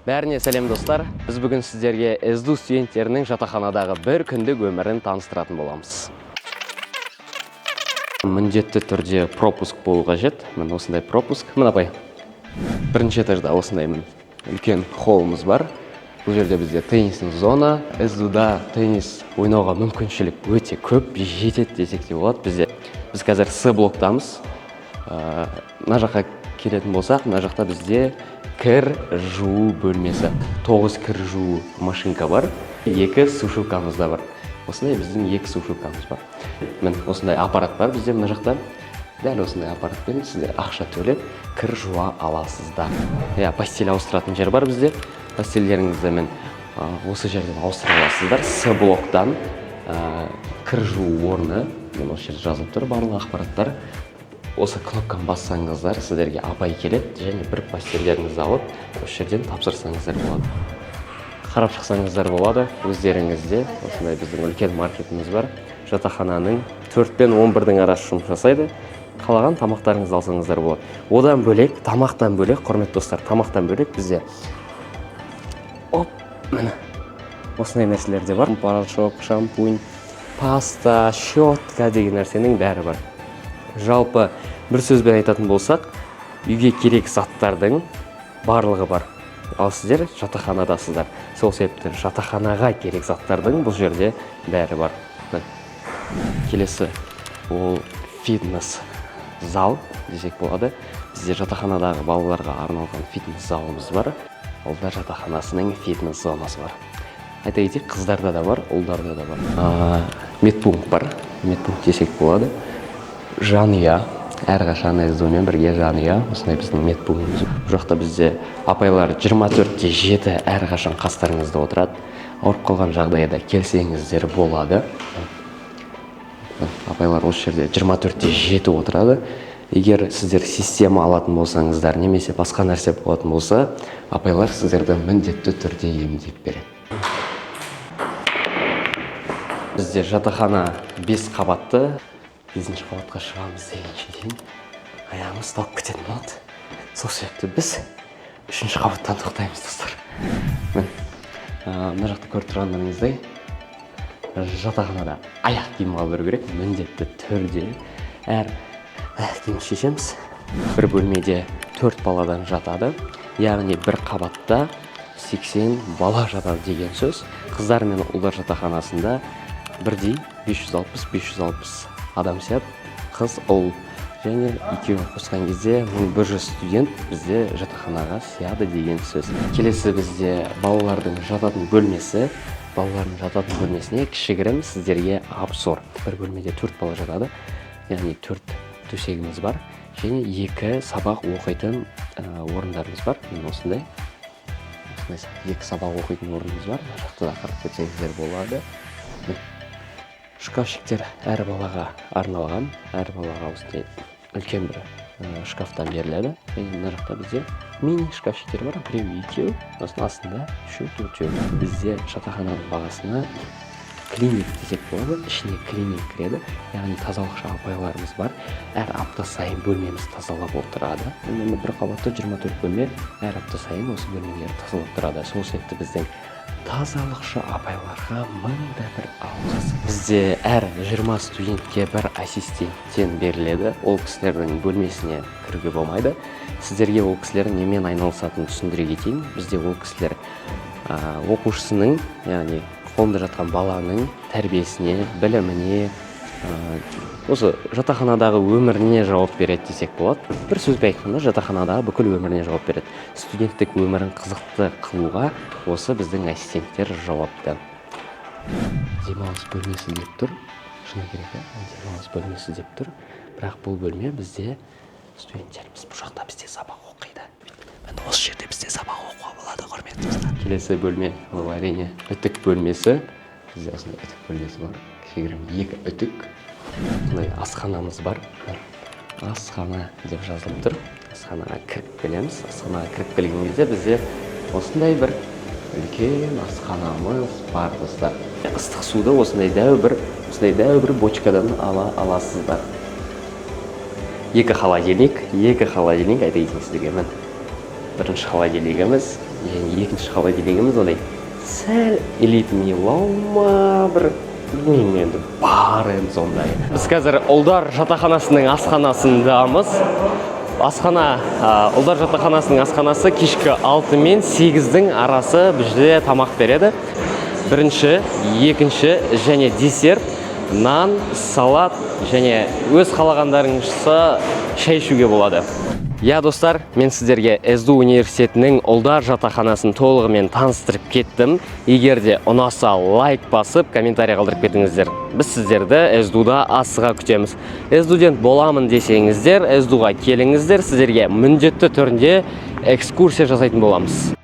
Бәріне сәлем, достар! Біз бүгін сіздерге СДУ студенттерінің жатақханадағы бір күндік өмірін таныстыратын боламыз. Міндетті түрде пропуск болу қажет. Міне, осындай пропуск. Міне, апай. Бірінші этажда осындай, міне, үлкен холлымыз бар. Бұл жерде бізде теннисный зона. СДУ-да теннис ойнауға мүмкіншілік өте көп, жетеді десек те болады бізде. Біз қазір С блоктамыз. Мына жаққа келетін болсақ, мына жақта бізде кір жуу бөлмесі. Тоғыз кір жуу машинка бар, екі сушилкамыз да бар. Осындай біздің екі сушилкамыз бар. Міне, осындай аппарат бар бізде мына жақта. Дәл осындай аппаратпен сіздер ақша төлеп, кір жуа аласыздар. Иә, постель ауыстыратын жер бар бізде. Постельдеріңізді мен осы жерден ауыстыра аласыздар. С блоктан кір жуу орны, міне, осы жерде жазылып тұр барлық ақпараттар. Осы кнопканы бассаңыздар, сіздерге апай келеді және бір постельдеріңізді алып, осы жерден тапсырсаңыздар болады. Қарап шықсаңыздар болады өздеріңізде. Осындай біздің үлкен маркетіміз бар. Жатақхананың 4 пен 11-дің арасы жұмыс жасайды. Қалаған тамақтарыңызды алсаңыздар болады. Одан бөлек, тамақтан бөлек, құрметті достар, тамақтан бөлек бізде, оп, міне, осындай нәрселер де бар: порошок, шампунь, паста, щетка деген нәрсенің бәрі бар. Жалпы, бір сөзбен айтатын болсақ, үйге керек заттардың барлығы бар. Ал сіздер жатақханадасыздар, сол себепті жатақханаға керек заттардың бұл жерде бәрі бар. Міне. Келесі ол фитнес зал десек болады. Бізде жатақханадағы балаларға арналған фитнес залымыз бар. Ұлдар жатақханасының фитнес зонасы бар. Айта кетейік, қыздарда да бар, ұлдарда да бар. Медпункт бар, медпункт десек болады. Жанұя әрқашан СДУ-мен бірге, жанұя. Осындай біздің медпунктіміз. Бұл жақта бізде апайлар 24 те 7 әрқашан қастарыңызда отырады. Ауырып қалған жағдайда келсеңіздер болады. Апайлар осы жерде 24 те 7 отырады. Егер сіздер система алатын болсаңыздар немесе басқа нәрсе болатын болса, апайлар сіздерді міндетті түрде емдеп береді. Бізде жатақхана бес қабатты. Бесінші қабатқа шығамыз дегенше дейін аяғымыз талып кететін болады. Сол себепті біз үшінші қабаттан тоқтаймыз, достар. Міне, мына жақта көріп тұрғандарыңыздай, жатақханада аяқ киім қалдыру керек міндетті түрде. Әр аяқ киім шешеміз. Бір бөлмеде төрт баладан жатады, яғни бір қабатта 80 бала жатады деген сөз. Қыздар мен ұлдар жатақханасында бірдей 560-560 адам сияды, қыз, ұл, және екеуін қосқан кезде 1100 студент бізде жатақханаға сияды деген сөз. Келесі бізде балалардың жататын бөлмесі. Балалардың жататын бөлмесіне кішігірім сіздерге обзор. Бір бөлмеде төрт бала жатады, яғни төрт төсегіміз бар және екі сабақ оқитын орындарымыз бар. Міне, осындай екі сабақ оқитын орнымыз бар. Мына жақта да қарап кетсеңіздер болады. Міне, шкафчиктер әр балаға арналған. Әр балаға осындай үлкен бір шкафтан беріледі. Және мына жақта бізде мини шкафчиктер бар: біреу, екеу, сосын астында үшеу, төртеу. Бізде жатақхананың бағасына клининг десек болады, ішіне клининг кіреді, яғни тазалықшы апайларымыз бар. Әр апта сайын бөлмеміз тазалап отырады. Енді бір қабатта 24 бөлме, әр апта сайын осы бөлмелерді тазалап тұрады. Сол себепті біздің тазалықшы апайларға мың да бір алғыс. Бізде әр 20 студентке бір ассистенттен беріледі. Ол кісілердің бөлмесіне кіруге болмайды. Сіздерге ол кісілер немен айналысатынын түсіндіре кетейін. Бізде ол кісілер оқушысының, яғни қолында жатқан баланың тәрбиесіне, біліміне, осы жатақханадағы өміріне жауап береді десек болады. Бір сөзбен айтқанда, жатақханадағы бүкіл өміріне жауап береді. Студенттік өмірін қызықты қылуға осы біздің ассистенттер жауапты. Демалыс бөлмесі деп тұр, шыны керек, иә, демалыс бөлмесі деп тұр, бірақ бұл бөлме бізде студенттеріміз бұл жақта бізде сабақ оқиды. Міне, осы жерде бізде сабақ оқуға болады, құрметті достар. Келесі бөлме ол, әрине, үтік бөлмесі. Бізде осындай үтік бөлмесі бар, кішігірім екі үтік. Осындай асханамыз бар. «Асхана» деп жазылып тұр. Асханаға кіріп келеміз. Асханаға кіріп келген кезде бізде осындай бір үлкен асханамыз бар, достар. Ыстық суды осындай дәу бір бочкадан ала аласыздар. Екі холодильник, екі холодильник. Айта кетейін сіздерге, міне, бірінші холодильнигіміз, Және екінші қабат дегеніміз ондай сәл элитныйлау ма, бір білмеймін енді, бар енді сондай. Біз қазір ұлдар жатақханасының асханасындамыз. Асхана, ұлдар жатақханасының асханасы кешкі 6 мен 8-дің арасы бізде тамақ береді. Бірінші, екінші және десерт, нан, салат және өз қалағандарыңызша шай ішуге болады. Иә, достар, мен сіздерге СДУ университетінің ұлдар жатақханасын толығымен таныстырып кеттім. Егер де ұнаса, лайк басып, комментарий қалдырып кетіңіздер. Біз сіздерді СДУ-да асыға күтеміз. Студент боламын десеңіздер, СДУ-ға келіңіздер, сіздерге міндетті түрде экскурсия жасайтын боламыз.